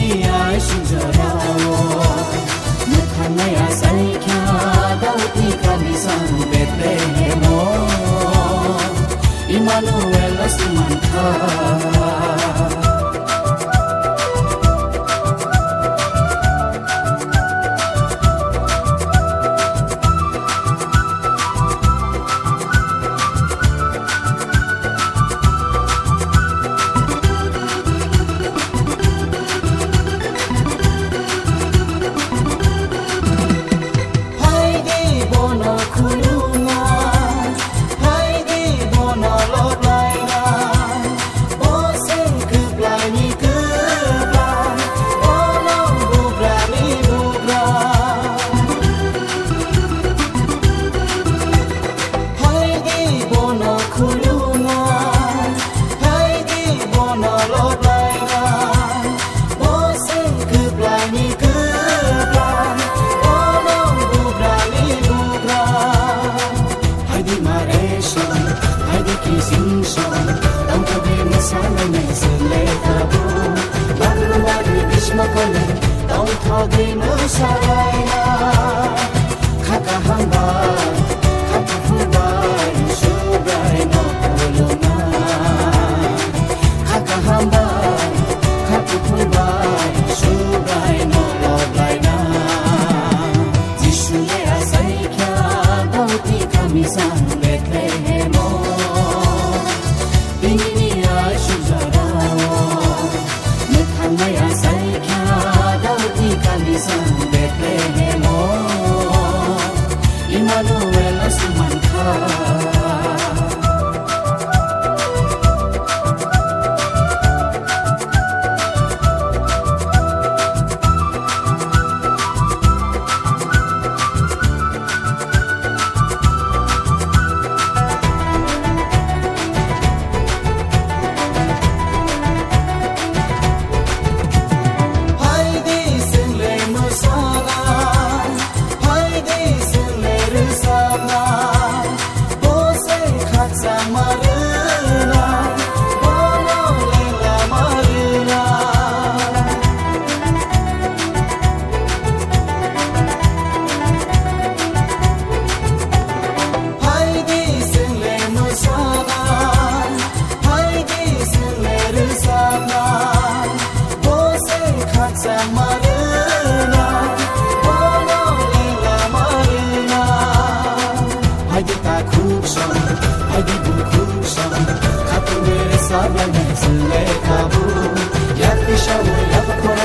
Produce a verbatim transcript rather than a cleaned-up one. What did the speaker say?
Ai sujorao, mukhanai asai kha, Daudi kani sang Bethlehemo, Immanuel asman kha. Phaidi bono khulumna, phaidi bono loblaina, bo se kwplaini kwpla, bono bugrani bugra. Phaidi bono khulumna, phaidi bono loblaina, bo se kwplaini kwpla, bono bugrani bugra. Phaidi mareso, phaidi kisingso, tongthogwi mwsalainai chwng le tabuk. Bagru bagri bismo kole, tongthogwi mwsalaina. Kha kaham bai, kha kuphur bai, Subrai no khulumna. Kha kaham bai, kha kuphur bai, Subrai no loblaina. Jisu le asai kha, Daudi kani sang Bethlehemo. Bini ni ai sujorao. Mwkhangnai asai kha, Daudi kani sang Bethlehemo, Immanuel asman kha. Phaidi chwng le mwsana, phaidi chwng le rwchapna, bo se khakchangma rwna, bono lenglama rwna. Phaidi chwng le mwsana, phaidi chwng le rwchapna, bo se khakchangma rwna, bono lenglama rwna. Phaidi takhuk song, phaidi bukhuk song, khatung le rwchapna chwng le tabuk. Yakti sawi yakkhor